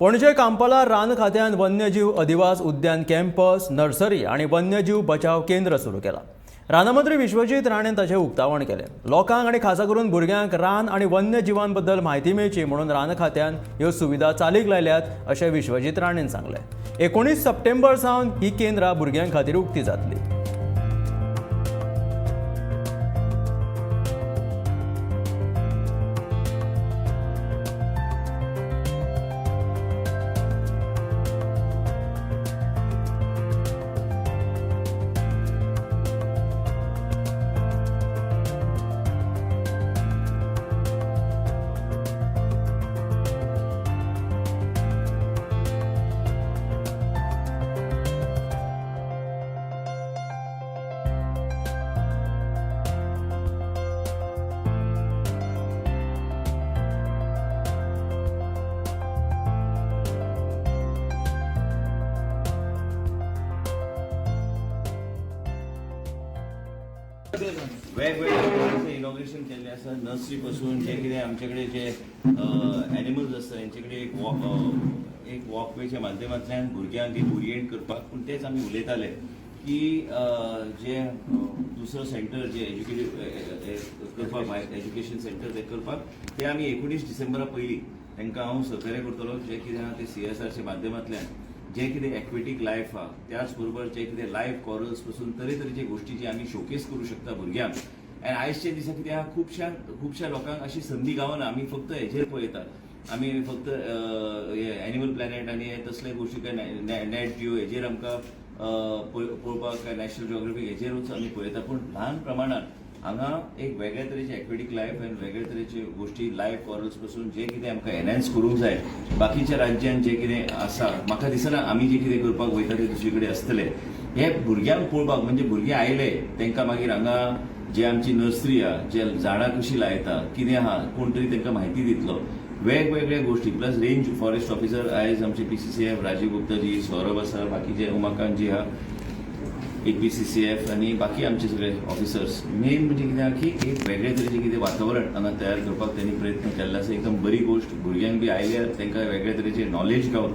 Panaji Kampala रान खात्यान वन्यजीव अधिवास उद्यान कॅम्पस, नर्सरी आनी वन्यजीव बचाव केंद्र सुरू केलां. रानमंत्री विश्वजीत राणेन ताचें उक्तावण केलें. लोकांक आनी खासा करून भुरग्यांक रान आनी वन्यजिवां बद्दल म्हायती मेळची म्हणून रान खात्यान ह्यो सुविधा चालीक लायल्यात अशें विश्वजीत राणेन सांगलें. 19 सप्टेंबर सावन ही केंद्रां भुरग्यां खातीर उक्ती जातली. वेगवेगळ्या तरेचें इनॉग्रेशन केल्लें आसा. नर्सरी पासून जे कितें आमचे कडेन जे एनिमल्स आसता, तेंचे कडेन एक वॉकवेच्या माध्यमांतल्यान भुरग्यांक एक ओरिएंट करपाक. पूण तेच आमी उलयताले की जे दुसरो सेंटर जे एज्युकेटीव करपाक, एज्युकेशन सेंटर ते करपाक, ते आमी 19 डिसेंबरा पयलीं तांकां हांव सहकार्य करतलो. जे कितें आहा ते सीएसआरच्या माध्यमांतल्यान जे कितें एक्वेटीक लायफ आहा, त्याच बरोबर जे कितें लायव्ह कॉरल्स पासून तरेतरेचे गोश्टी जे आमी शोकेस करूं शकता भुरग्यांक. आनी आयजच्या दिसा कितें आहा, खुबश्या खुबश्या लोकांक अशी संदी गावना. आमी फक्त हेजेर पळयतात, आमी फक्त एनिमल प्लॅनेट आनी हे तसले गोश्टी, काय नॅट जिओ हेजेर आमकां पळोवपाक, काय नॅशनल जिओग्राफीक हेजेरूच आमी पळयता. पूण ल्हान प्रमाणात हांगा एक वेगळ्या तरेचे एक्वेटीक लायफ आनी वेगळ्या तरेचे गोश्टी, लायव्ह कॉरल्स पासून जे कितें आमकां एनहान्स करूंक जाय. बाकीच्या राज्यान जे कितें आसा, म्हाका दिसना आमी जे कितें करपाक वयता ते दुसरे कडेन आसतले. हे भुरग्यांक पळोवपाक म्हणजे भुरगीं आयले, तांकां मागीर हांगा जे आमची नर्सरी आहा, जे झाडां कशी लायता, कितें आहा, कोण तरी तांकां म्हायती दितलो वेगवेगळ्या गोश्टी. प्लस रेंज फॉरेस्ट ऑफिसर आयज आमचे पीसीसीएफ राजीव गुप्ताजी, सौरभ आसा, बाकीचे उमाकांतजी आहा, एपीसीसीएफ आनी बाकी आमचे सगळे ऑफिसर्स. मेन म्हणजे कितें आहा की एक वेगळे तरेचें कितें वातावरण हांगा तयार करपाक त्यांनी प्रयत्न केल्लो आसा. एकदम बरी गोश्ट. भुरग्यांक बी आयल्यार तांकां वेगळे तरेचे नॉलेज गावता.